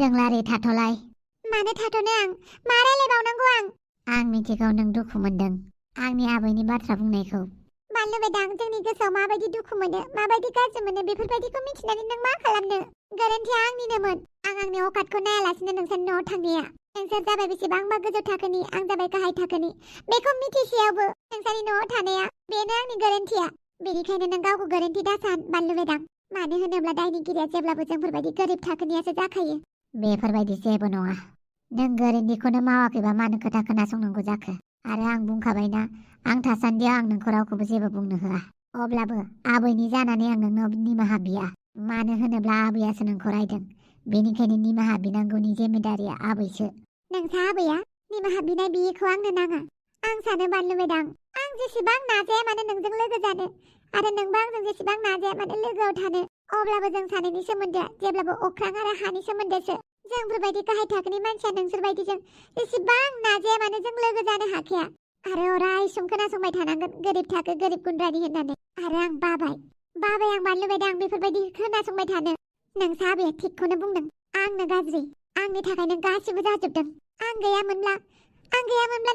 जोंलारि थाथ'लाय। मानो थाथ'नो आं? मा रायलायबावनांगौ आं? आं मिथिगौ नों दुखु मोनदों आंनि आबैनि बाथ्रा बुंनायखौ। बानलु बेदां, जोंनि गोसोआव माबायदि दुखु मोनो, माबायदि गाज्रि मोनो बेफोरबायदिखौ मिथिनानै नों मा खालामनो? गोरोन्थिया आंनिनोमोन। आंनि अकातखौ नायालासिनो नोंसोर न'आव थांनाया। नोंसोर जाबाय बेसेबांबा गोजौ थाखोनि, आं जाबाय गाहाय थाखोनि। बेखौ मिथिसेयावबो नोंसोरनि न'आव थानाया बेनो आंनि गोरोन्थिया। बेनिखायनो नों गावखौ गोरोन्थि दासान बानलु बेदां। मानो होनोब्ला दायनिगिरिया जेब्लाबो जोंफोरबायदि गोरिब थाखोनियासो जाखायो। बेफोरबायदि जेबो नङा। नों गोरोन्थिखौनो मावाखैबा मानो खोथा खोनासंनांगौ जाखो? आरो आं बुंखाबायना, आं थासान्दियाव आं नोंखौ रावखौबो जेबो बुंनो होआ। अब्लाबो आबैनि जानानै आं नोंनाव निमाहा बिया। मानो होनोब्ला आबैयासो नोंखौ रायदों। बेनिखायनो निमाहा बिनांगौनि जिम्मेदारिया आबैसो। नोंसा आबैया निमाहा बिनाय बियोखौ आंनो नाङा। आं सानो बानलु बेदां, आं जेसेबां नाजाया मानो नोंजों लोगो जानो, आरो नोंबो आंजों जेसेबां नाजाया मानो लोगोआव थानो, अब्लाबो जों सानैनि सोमोन्दोआ जेब्लाबो अख्रां आरो हानि सोमोन्दोसो। जोंफोरबायदि गाहाय थाखोनि मानसिया नोंसोरबायदिजों जेसेबां नाजाया मानो जों लोगो जानो हाखाया। आरो अराय सम खोनासंबाय थानांगोन गोरिब थाखो गोरिब गुन्द्रानि होननानै। आरो आं बाबाय आं बानलु बेदां बेफोरबायदि खोनासंबाय थानो। नोंसा आबैया थिगखौनो बुंदों। आंनो गाज्रि, आंनि थाखायनो गासिबो जाजोबदों। आं गैयामोनब्ला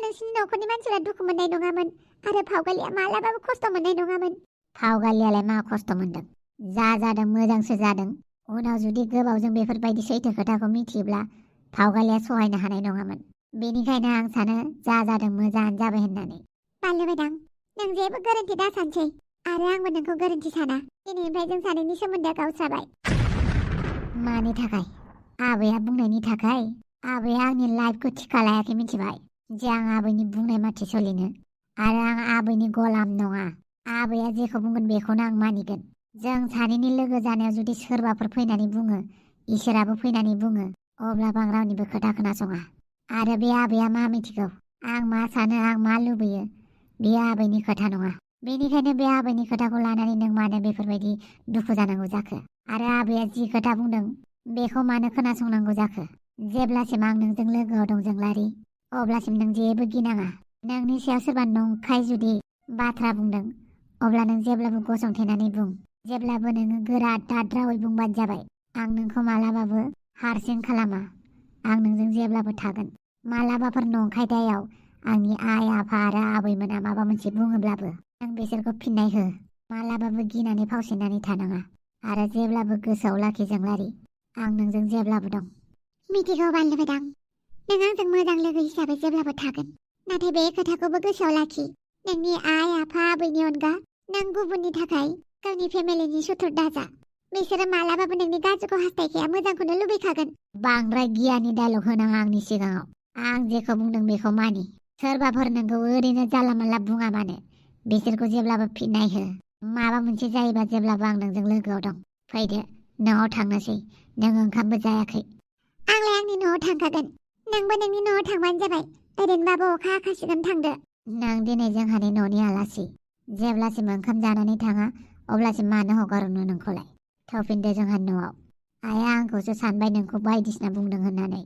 नोंसिनि न'खरनि मानसिफ्रा दुखु मोननाय नङामोन, आरो फावगालिया मालाबाबो खस्थ' मोननाय नङामोन। फावगालियालाय मा खस्थ' मोनदों? जा जादों मोजांसो जादों। उनाव जुदि गोबावजों बेफोरबायदि सैथो खोथाखौ मिथियोब्ला फावगालिया सहायनो हानाय नङामोन। बेनिखायनो आं सानो जा जादों मोजाङानो जाबाय होननानै। बानलु बेदां, नों जेबो गोरोन्थि दासानसै, आरो आंबो नोंखौ गोरोन्थि साना। दिनैनिफ्राय जों सानैनि सोमोन्दोआ गावस्राबाय। मानि थाखाय? आबैया बुंनायनि थाखाय? आबैया आंनि लाइफखौ थिखा लायाखै मिथिबाय, जे आं आबैनि बुंनाय माथि सोलिनो। आरो आं आबैनि गलाम नङा। आबैया जेखौ बुंगोन बेखौनो आं मानिगोन। जों सानैनि लोगो जानायाव जुदि सोरबाफोर फैनानै बुङो, इसोराबो फैनानै बुङो, अब्लाबो आं रावनिबो खोथा खोनासङा। आरो बे आबैया मा मिथिगौ, आं मा सानो, आं मा लुबैयो, बेयो आबैनि खोथा नङा। बेनिखायनो बे आबैनि खोथाखौ लानानै नों मानो बेफोरबायदि दुखु जानांगौ जाखो? आरो आबैया जि खोथा बुंदों बेखौ मानो खोनासंनांगौ जाखो? जेब्लासिम आं नोंजों लोगोआव दं जोंलारि, अब्लासिम नों जेबो गिनाङा। नोंनि सायाव सोरबा नंखाय जुदि बाथ्रा बुंदों, अब्ला नों जेब्लाबो गसंथेनानै बुं। जेब्लाबो नोङो गोरा दाद रावै बुंबानो जाबाय। आं नोंखौ मालाबाबो हारसिं खालामा। आं नोंजों जेब्लाबो थागोन। मालाबाफोर नंखाय दायाव आंनि आइ आफा आरो आबैमोना माबा मोनसे बुङोब्लाबो नों बिसोरखौ फिननाय हो। मालाबाबो गिनानै फावसायनानै थानाङा। आरो जेब्लाबो गोसोआव लाखि जोंलारि, आं नोंजों जेब्लाबो दं। मिथिगौ बानलु बेदां, नों आंजों मोजां लोगो हिसाबै जेब्लाबो थागोन। नाथाय बे खोथाखौबो गोसोआव लाखि, नोंनि आइ आफा आबैनि अनगा नों गुबुननि थाखाय गावनि फेमिलिनि सुथुर दाजा। बिसोरो मालाबाबो नोंनि गाज्रिखौ हास्थायखाया, मोजांखौनो लुबैखागोन। बांद्राय गियानि डायलग होनाङा आंनि सिगाङाव। आं जेखौ बुंदों बेखौ मानि। सोरबाफोर नोंखौ ओरैनो जानला मानला बुङा मानो, बिसोरखौ जेब्लाबो फिननाय हो। माबा मोनसे जायोबा जेब्लाबो आं नोंजों लोगोआव दं। फैदो, न'आव थांनोसै। नों ओंखामबो जायाखै। आंलाय आंनि न'आव थांखागोन। नोंबो नोंनि न'आव थांबानो जाबाय। ओरैनोबाबो अखा हाखासिगोन, थांदो। नों दिनै जोंहानि न'नि आलासि। जेब्लासिम ओंखाम जानानै थाङा अब्लासिम मानो हगारनो नोंखौलाय? थांफिनदो जोंहानि न'आव। आइया आंखौसो सानबाय नोंखौ बायदिसिना बुंदों होननानै।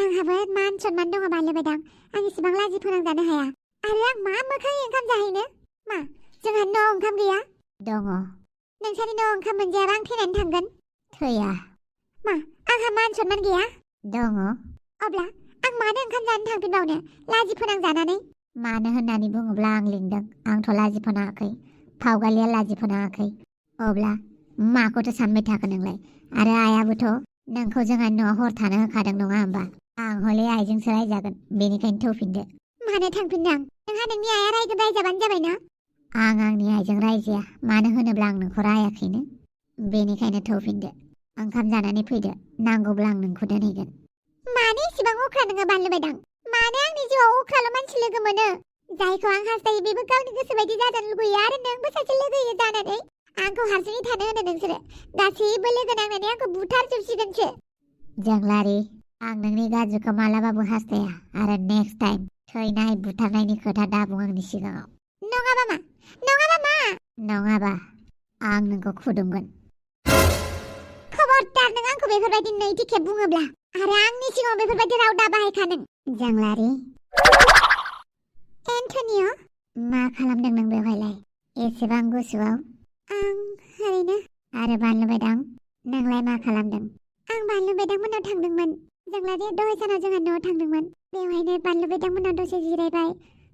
आंहाबो मान सनमान दङ बानलु बेदां। आं इसेबां लाजि फोनांजानो हाया। आरो आं मा मोखाङै ओंखाम जाहैनो? मा जोंहानि न'आव ओंखाम गैया? दङ। नोंसानि न'आव ओंखाम मोनजायाबा आं थैनानै थांगोन। थैया। मा आंहा मान सनमान गैया? दङ। अब्ला आं मानो ओंखाम जानो थांफिनबावनो, लाजि फोनांजानानै? मानो होननानै बुङोब्ला आं लिंदों, आंथ' लाजि फोनाङाखै। फावगालिया लाजि फोनाङाखै। अब्ला माखौथो सानबाय थाखो नोंलाय? आरो आइयाबोथ' नोंखौ जोंहानि न'आव हर थानो होखादों नङा होमबा? आं हले आइजोंसो रायजागोन, बेनिखायनो थौफिनदो। मानो थांफिननो आं? नोंहा नोंनि आइया रायगोन, रायजाबानो जाबाय ना। आं आंनि आइजों रायजाया, मानो होनोब्ला आं नोंखौ रायाखैनो। बेनिखायनो थौफिनदो। ओंखाम जानानै फैदो, नांगौब्ला आं नोंखौ दोनहैगोन। मानो इसेबां अख्रा नोङो बानलु बेदां? मानो आंनि जिउआव अख्राल' मानसि लोगो मोनो? जायखौ आं हास्थायो बेबो गावनि गोसो बायदि जाजानो लुगैयो, आरो नोंबो सासे लोगो जानानै आंखौ हारसिङै थानो होनो नोंसोरो। गासैबो लोगो नांनानै आंखौ बुथारजोबसिगोनसो। जोंलारि, आं नोंनि गाज्रिखौ मालाबाबो हास्थाया, आरो नेक्स्ट टाइम थैनाय बुथारनायनि खोथा दाबुं आंनि सिगाङाव। नङाबा मा? नङाबा मा? नङाबा आं नोंखौ खुदुमगोन। खबरदार नों आंखौ बेफोरबायदि नैथि खेब बुङोब्ला, आरो आंनि सिगाङाव बेफोरबायदि राव दा बाहायखा नों। जोंलारि। एन्टनिय', मा खालामदों नों बेवहायलाय? एसेबां गुसुआव? आं ओरैनो। आरो बानलु बेदां, नोंलाय मा खालामदों? आं बानलु बेदांमोननाव थांदोंमोन। जोंलारिया दहाय सानाव जोंहा न'आव थांदोंमोन। बेवहायनो बानलु बेदांमोननाव दसे जिरायबाय,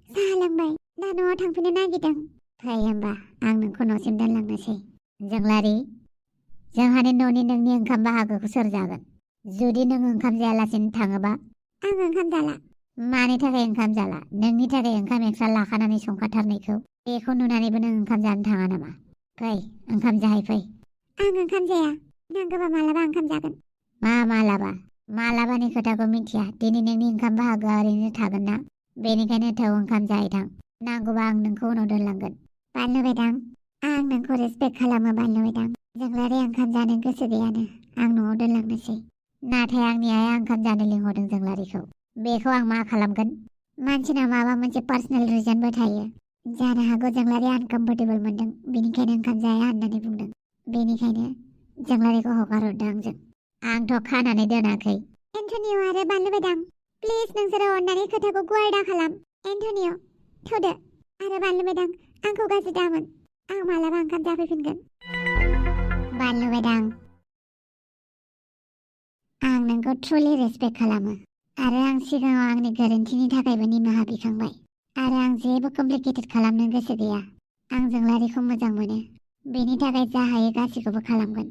साहा लोंबाय। दा न'आव थांफिननो नागिरदों। फै होमबा आं नोंखौ न'सिम दोनलांनोसै। जोंलारि, जोंहानि न'नि नोंनि ओंखाम बाहागोखौ सोर जागोन? जुदि नों ओंखाम जायालासिनो थाङोबा? आं ओंखाम जाला। मानि थाखाय ओंखाम जाला? नोंनि थाखाय ओंखाम एक्सट्रा लाखानानै संखाथारनायखौ बेखौ नुनानैबो नों ओंखाम जानो थाङा नामा? फै ओंखाम जाहै फै। आं ओंखाम जाया। नांगौबा मालाबा ओंखाम जागोन। मा मालाबा? मालाबानि खोथाखौ मिथिया। दिनै नोंनि ओंखाम बाहागोआ ओरैनो थागोन ना? बेनिखायनो थौ ओंखाम जाहैथां। नांगौबा आं नोंखौ उनाव दोनलांगोन। बानलु बेदां, आं नोंखौ रेसपेक्ट खालामो बानलु बेदां। जोंलारि ओंखाम जानो गोसो गैयानो। आं न'आव दोनलांनोसै। नाथाय आंनि आइया ओंखाम जानो लिंहरदों जोंलारिखौ। बेखौ आं मा खालामगोन? मानसिनाव माबा मोनसे पार्सनेल रिजनबो थायो। जानो हागौ जोंलारि आनकम्फर्टेबल मोनदों, बेनिखायनो ओंखाम जाया होननानै बुंदों। बेनिखायनो जोंलारिखौ हगारहरदों आंजों। आंथ' खानानै दोनाखै। एन्टनिय' आरो बानलु बेदां, प्लिज नोंसोरो अननानै खोथाखौ गुवार दा खालाम। एन्टनिय' थौदो। आरो बानलु बेदां, आंखौ गाज्रि दामोन। आं मालाबा ओंखाम जाफैफिनगोन। बानलु बेदां, आं नोंखौ ट्रुलि रेसपेक्ट खालामो। आरो आं सिगाङाव आंनि गोरोन्थिनि थाखायबो निमाहा बिखांबाय। आरो आं जेबो कमप्लिकेटेड खालामनो गोसो गैया। आं जोंलारिखौ मोजां मोनो। बेनि थाखाय जा हायो गासैखौबो खालामगोन।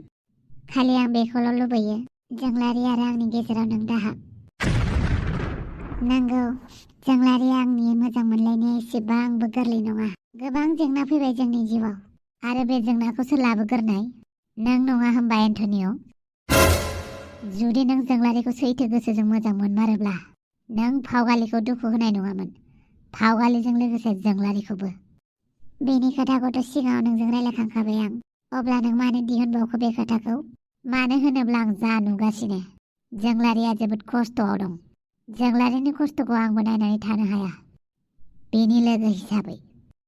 खालि आं बेखौल' लुबैयो, जोंलारि आरो आंनि गेजेराव नों दाहाब। नंगौ, जोंलारि आंनि मोजां मोनलायनाया एसेबांबो गोरलै नङा। गोबां जेंना फैबाय जोंनि जिउआव। आरो बे जेंनाखौ सोर लाबोगोरनाय? नों नङा होमबा एन्टनिय'? जुदि नों जोंलारिखौ सैथो गोसोजों मोजां मोनमारोब्ला नों फावगालिखौ दुखु होनाय नङामोन। फावगालिजों लोगोसे जोंलारिखौबो। बेनि खोथाखौथ' सिगाङाव नोंजों रायलायखांखाबाय आं। अब्ला नों मानो दिहुनबावखो बे खोथाखौ? मानो होनोब्ला आं जा नुगासिनो, जोंलारिया जोबोद खस्थ'आव दं। जोंलारिनि खस्थ'खौ आंबो नायनानै थानो हाया, बेनि लोगो हिसाबै।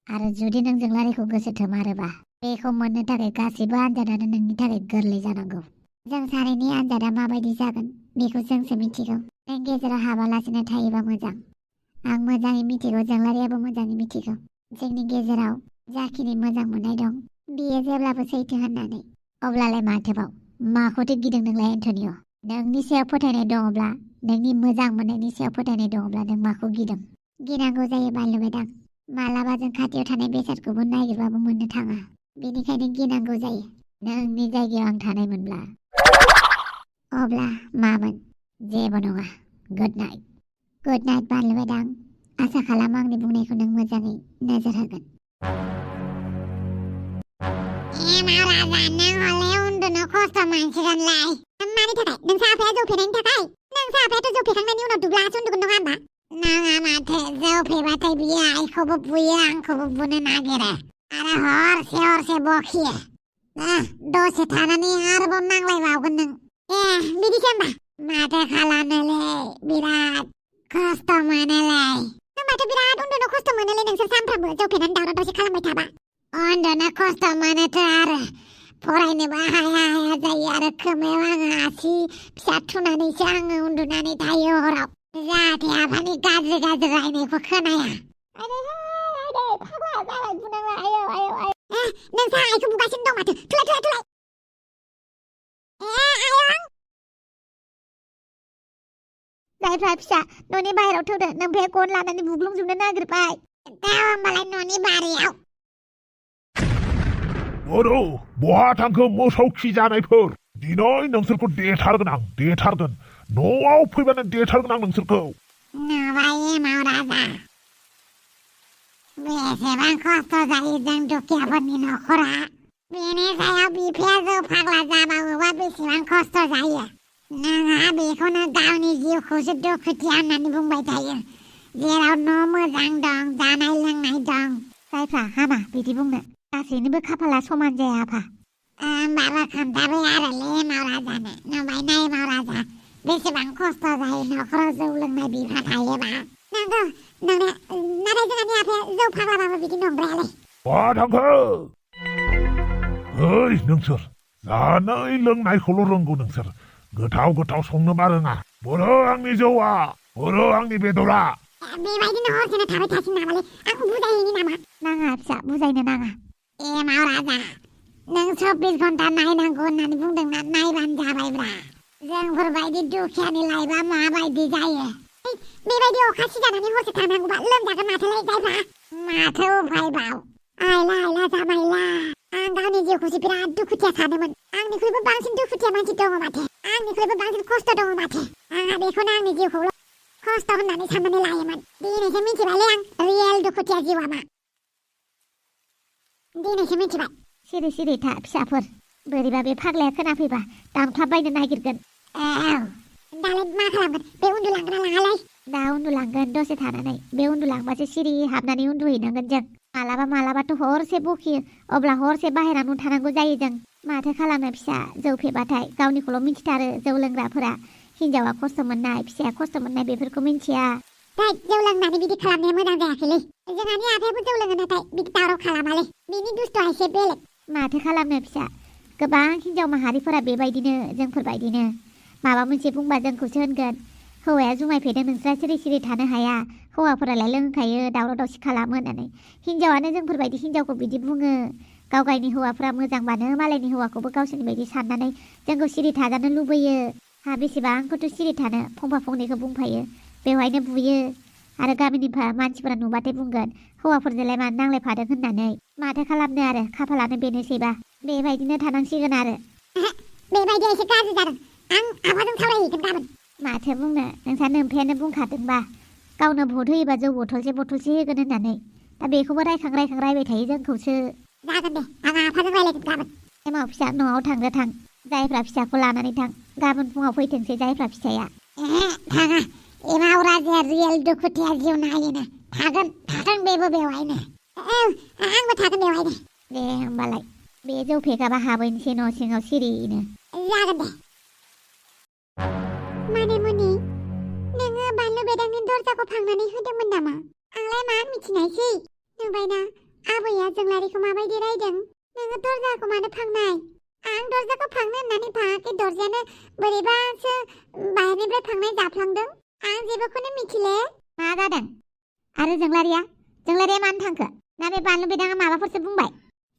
आरो जुदि नों जोंलारिखौ गोसो थोमारोबा बेखौ मोननो थाखाय गासैबो आनजादानो नोंनि थाखाय गोरलै जानांगौ। जों सानैनि आनजादा माबायदि जागोन बेखौ जोंसो मिथिगौ। नों गेजेराव हाबालासिनो थायोबा मोजां। आं मोजाङै मिथिगौ, जोंलारियाबो मोजाङै मिथिगौ। जोंनि गेजेराव जाखिनि मोजां मोननाय दं बेयो जेब्लाबो सैथो होननानै। अब्लालाय माथोबाव? माखौथो गिदों नोंलाय एन्टनिय'? नोंनि सायाव फोथायनाय दङब्ला, नोंनि मोजां मोननायनि सायाव फोथायनाय दङब्ला नों माखौ गिदों? गिनांगौ जायो बानलु बेदां। मालाबा जों खाथियाव थानाय बेसादखौबो नागिरबाबो मोननो थाङा। बेनिखायनो गिनांगौ जायो। नोंनि जायगायाव आं थानायमोनब्ला। अब्ला मामोन? जेबो नङा। Good night. गुड नाइट बानलु बेदां। आसा खालामो आंनि बुंनायखौ नों मोजाङै नोजोर होगोन। राजा, नों हले उन्दुनो खस्थ' मोनसिगोनलाय। मानि थाखाय? नोंसा आफाया जौ फेनायनि थाखाय? नोंसा आफायाथ' जौ फेखांनायनि उनाव दुब्लासो उन्दुगोन नङा होमबा? नङा माथो, जौ फेबाथाय बियो आइखौबो बुयो, आंखौबो बुनो नागिरो। आरो हरसे हरसे बखियो। दसे थानानै आरोबाव नांलायबावगोन नों। बिदिसो होमबा? माथो खालामनोलै, बिराद खस्थ' मोनोलै। होमबाथ' बिराद उन्दुनो खस्थ' मोनोलै नोंसोर सानफ्रामबो जौ फेनानै दावराव दावसि खालामबाय थाबा। उन्दुनो खस्थ' मोनोथ' आरो फरायनोबो हाया हाया जायो। आरो खोमायाव आङो आसि फिसा थुनानैसो आङो उन्दुनानै थायो हराव, जाहाथे आफानि गाज्रि गाज्रि रायनायखौ खोनाया। फाग्ला जाबाय बुनांला। नोंसा आइखौ बुगासिनो दं माथो। थुलाय। जायफ्रा फिसा न'नि बाहेराव थौदो, नोमफाया गन लानानै बुग्लुंजोबनो नागिरबाय। दा होमबालाय न'नि बारियाव। बहा थांखो मोसौ खि जानायफोर? दिनै नोंसोरखौ देथारगोन आं, देथारगोन। न'आव फैबानो देथारगोन आं नोंसोरखौ। नुबाय एमाव राजा, बेसेबां खस्थ' जायो जों दुखियाफोरनि न'खरा। बेनि सायाव बिफाया जौ फाग्ला जाबावोबा बेसेबां खस्थ' जायो। नोंहा बेखौनो गावनि जिउखौसो दुखुथिया होननानै बुंबाय थायो, जेराव न' मोजां दं, जानाय लोंनाय दं। जायफ्रा हामा बिदि बुंनो, गासैनिबो खाफाला समान जाया आफा। होमबाबो खोन्थाबाय आरोलै एमाव राजानो। नुबायना एमाव राजा, बेसेबां खस्थ' जायो न'खराव जौ लोंनाय बिफा थायोबा। नंगौ नंनाया, नाथाय जोंहानि आफाया जौ फाग्लाबाबो बिदि नंद्रायालै। बहा थांखो? नोंसोर जानाय लोंनायखौल' रोंगौ नोंसोर। गोथाव गोथाव संनोबा रोङा। बोरो आंनि जौआ, बोरो आंनि बेदरा। बेबायदिनो हरसेनो थाबाय थासिगोन नामालै? आंखौ बुजायहैनि नामा? नाङा फिसा, बुजायनो नाङा। एमाव राजा, नों 24 घन्टा नायनांगौ होननानै बुंदोंना नायबानो जाबायब्रा जोंफोरबायदि दुखियानि लाइफआ माबायदि जायो बेबायदि अखा सिजानानै हरसे थानांगौबा लोमजागोन माथोलाय जायफ्रा माथो उफायबाव आयला आयला जामायला आं गावनि जिउखौसो बिराद दुखुथिया सानोमोन आंनिख्रुइबो बांसिन दुखुथिया मानसि दङ माथो आंनिख्रुइबो बांसिन खस्थ' दङ माथो आंहा बेखौनो आंनि जिउखौल' खस्थ' होननानै साननानै लायोमोन दिनैसो मिथिबायलै आं रियेल दुखुथिया जिउआ मा दिनैसो मिथिबाय सिरि सिरि था फिसाफोर बोरैबा बे फाग्लाया खोनाफैबा दानख्लाबबायनो नागिरगोन दालाय मा खालामगोन बे उन्दुलांग्रा लाङालाय दा उन्दुलांगोन दसे थानानै बे उन्दुलांबासो सिरि हाबनानै उन्दुहैनांगोन जों मालाबाथ' हरसे बखियो अब्ला हरसे बाहेरायावनो थानांगौ जायो जों माथो खालामनो फिसा जौ फेबाथाय गावनिखौल' मिथिथारो जौ लोंग्राफोरा हिनजावा खस्थ' मोननाय फिसाया खस्थ' मोननाय बेफोरखौ मिथिया जौ लोंनानै बिदि खालामनाया मोजां जायाखैलै जोंहानि आफायाबो जौ लोङो नाथाय बिदि दावराव खालामालै बिनि दुस्थ'आ एसे बेलेग माथो खालामनो फिसा गोबां हिनजाव माहारिफोरा बेबायदिनो जोंफोरबायदिनो माबा मोनसे बुंबा जोंखौसो होनगोन हौवाया जुमाय फेदों नोंस्रा सिरि सिरि थानो हाया हौवाफोरालाय लोंखायो दावराव दावसि खालामो होननानै हिनजावानो जोंफोरबायदि हिनजावखौ बिदि बुङो गाव गावनि हौवाफ्रा मोजांबानो मालायनि हौवाखौबो गावसोरनि बायदि साननानै जोंखौ सिरि थाजानो लुबैयो हा बेसेबांखौथ' सिरि थानो फंफा फंनैखौ बुंफायो बेवहायनो बुयो आरो गामिनि मानसिफोरा नुबाथाय बुंगोन हौवाफोरजोंलाय मानो नांलायफादों होननानै माथो खालामनो आरो खाफालानो बेनोसैबा बेबायदिनो थानांसिगोन आरो बेबायदि एसे गाज्रि जादों आं आफाजों सावरायहैगोन गाबोन माथो बुंनो नोंसा नोमफायानो बुंखादोंबा गावनो भट होयोबा जौ बथलसे होगोन होननानै दा बेखौबो रायखां रायबाय थायो जोंखौसो जागोन दे आं आफाजों रायलायगोन गाबोन एमाव फिसा न'आव थांदो थां जायफ्रा फिसाखौ लानानै थां गाबोन फुङाव फैथोंसै जायफ्रा फिसाया थाङा एमाव राजाया रियेल दुखुथिया जिउ नायोना थागोन बेबो बेवहायनो आंबो थागोन बेवहायनो दे होमबालाय बे जौ फेगाबा हाबैनोसै न' सिङाव सिरिनो जागोन दे माने मुनि नोङो बानलु बेदांनि दरजाखौ फांनानै होदोंमोन नामा आंलाय मा मिथिनायसै नुबायना आबैया जोंलारिखौ माबायदि रायदों नोङो दरजाखौ मानो फांनाय आं दरजाखौ फांनो होननानै फाङाखै दरजायानो बोरैबासो बाहेरनिफ्राय फांनाय जाफ्लांदों आं जेबोखौनो मिथिले मा जादों आरो जोंलारिया मानो थांखो ना बे बानलु बेदाङा माबाफोरसो बुंबाय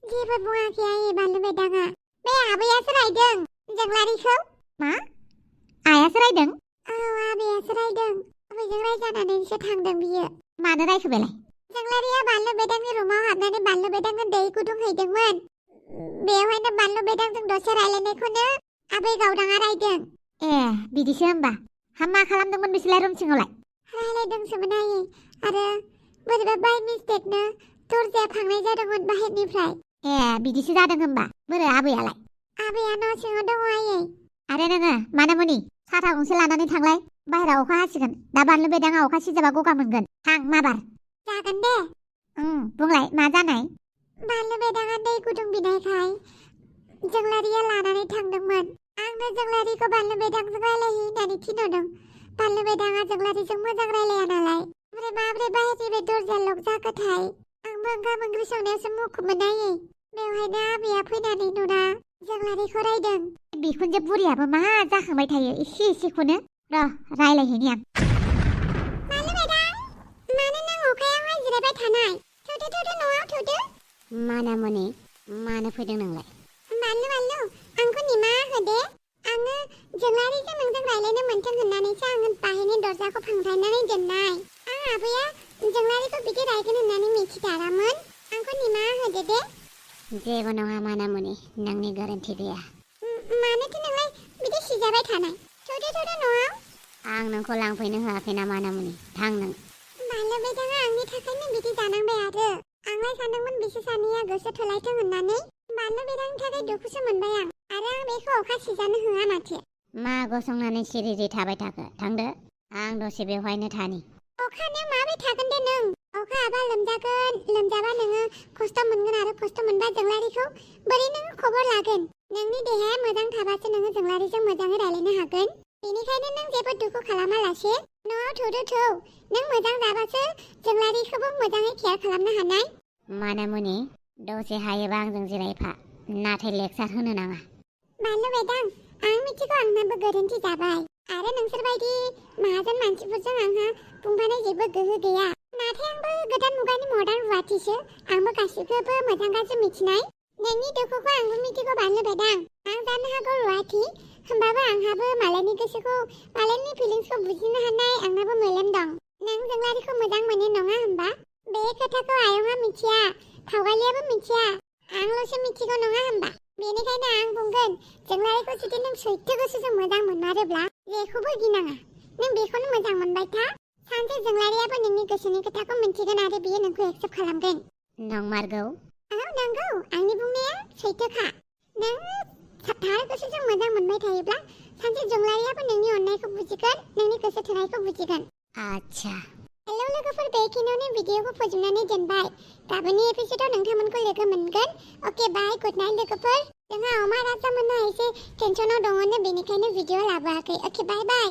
जेबो बुङाखै आयै बानलु बेदाङा बे आबैयासो रायदों जोंलारिखौ मा आयासो रायदों औ आबैयासो रायदों आबैजों रायजानानैसो थांदों बियो मानो रायखो बेलाय जोंलारिया बानलु बेदांनि रुमाव हाबनानै बानलु बेदांनो दै गुदुं हैदोंमोन बेवहायनो बानलु बेदांजों दसे रायलायनायखौनो आबै गावदाङा रायदों ए बिदिसो होमबा मा खालामदोंमोन बिसोरलाय रुम सिङावलाय रायलायदोंसोमोन आयै आरो बोरैबा बाय मिस्टेकनो दरजाया फांनाय जादोंमोन बाहेरनिफ्राय ए बिदिसो जादों होमबा बोरो आबैयालाय आबैया न' सिङाव दङ आयै आरो नोङो मानामुनि साथा गंसे लानानै थांलाय बाहेरायाव अखा हासिगोन दा बानलु बेदाङा अखा सिजाबा गगा मोनगोन थां माबार जागोन दे बुंलाय मा जानाय बानलु बेदाङा दै गुदुं बिनायखाय जोंलारिया लानानै थांदोंमोन आंनो जोंलारिखौ बानलु बेदांजों रायलायहै होननानै थिनहरदों बानलु बेदाङा जोंलारिजों मोजां रायलाया नालाय ओमफ्राय माब्रै बाहेरनि बे दरजाया लक जाखोथाय आंबो ओंखाम ओंख्रि संनायावसो मुखुबमोन आयै बेवहायनो आबैया फैनानै नुना जोंलारिखौ रायदों बिखुनजो बुरियाबो मा जाखांबाय थायो एसेखौनो र' रायलायहैनि आं बानलु बेदां मानो नों अखायावहाय जिरायबाय थानाय थौदो न'आव थौदो मानामुनि मानो फैदों नोंलाय बानलु आंखौ निमाहा होदे आङो जोंलारिजों नोंजों रायलायनो मोन्थों होननानैसो आङो बाहेरनि दरजाखौ फांथेनानै दोननाय आं आबैया जोंलारिखौ बिदि रायगोन होननानै मिथिथारामोन आंखौ निमाहा होदो दे जेबो नङा मानामुनि नोंनि गोरोन्थि गैया मानोथो नोंलाय बिदि सिजाबाय थानाय थौदो न'आव आं नोंखौ लांफैनो होआखै ना मानामुनि थां नों बानलु बेदाङा आंनि थाखायनो बिदि जानांबाय आंलाय सानदोंमोन बिसोर सानैया गोसो थोलायथों होननानै बानलु बेदांनि थाखाय दुखुसो मोनबाय आरो आं बेखौ अखा सिजानो होआ माथो मा गसंनानै सिरि थाबाय थाखो थांदो आं दसे बेवहायनो थानि अखानो माबोरै थागोन दे नों अखा हाबा लोमजागोन लोमजाबा नोङो खस्थ' मोनगोन आरो खस्थ' मोनबा जोंलारिखौ बोरै नों खबर लागोन नोंनि देहाया मोजां थाबासो नोङो जोंलारिजों मोजाङै रायलायनो हागोन बेनिखायनो नों जेबो दुखु खालामालासे न'आव थौदो नों मोजां जाबासो जोंलारिखौबो मोजाङै केयार खालामनो हानाय मानामुनि दसे हायोबा आंजों जिरायफा नाथाय लेक्सार होनो नाङा बानलु बेदां आं मिथिगौ आंनाबो गोरोन्थि जाबाय आरो नोंसोरबायदि माहाजोन मानसिफोरजों आंहा बुंफानाय जेबो गोहो गैया नाथाय आंबो गोदान मुगानि मडार्न रुवाथिसो आंबो गासिखौबो मोजां गाज्रि मिथिनाय नोंनि दुखुखौ आंबो मिथिगौ बानलु बेदां आं जानो हागौ रुवाथि होमबाबो आंहाबो मालायनि गोसोखौ मालायनि फिलिंसखौ बुजिनो हानाय आंनाबो मेलेम दं नों जोंलारिखौ मोजां मोनो नङा होमबा बे खोथाखौ आयंआ मिथिया खावगालियाबो मिथिया आंल'सो मिथिगौ नङा होमबा बेनिखायनो आं बुंगोन जोंलारिखौ जुदि नों सैथो गोसोजों मोजां मोनमारोब्ला जेखौबो गिनाङा नों बेखौनो मोजां मोनबाय था सानसे जोंलारियाबो नोंनि गोसोनि खोथाखौ मिन्थिगोन आरो बियो नोंखौ एक्सेप्ट खालामगोन नंमारगौ औ नंगौ आंनि बुंनाया सैथोखा नों थार गोसोजों मोजां मोनबाय थायोब्ला सानसे जोंलारियाबो नोंनि अननायखौ बुजिगोन नोंनि गोसो थोनायखौ बुजिगोन आच्छा हेलौ लोगोफोर बेखिनियावनो भिडिअखौ फोजोबनानै दोनबाय गाबोननि एपिसोडआव नोंथांमोनखौ लोगो मोनगोन अके बाय गुड नाइट लोगोफोर जोंहा अमा राजा मोनहा एसे टेनसनाव दङनो बेनिखायनो भिडिअ लाबोआखै अके बाय बाय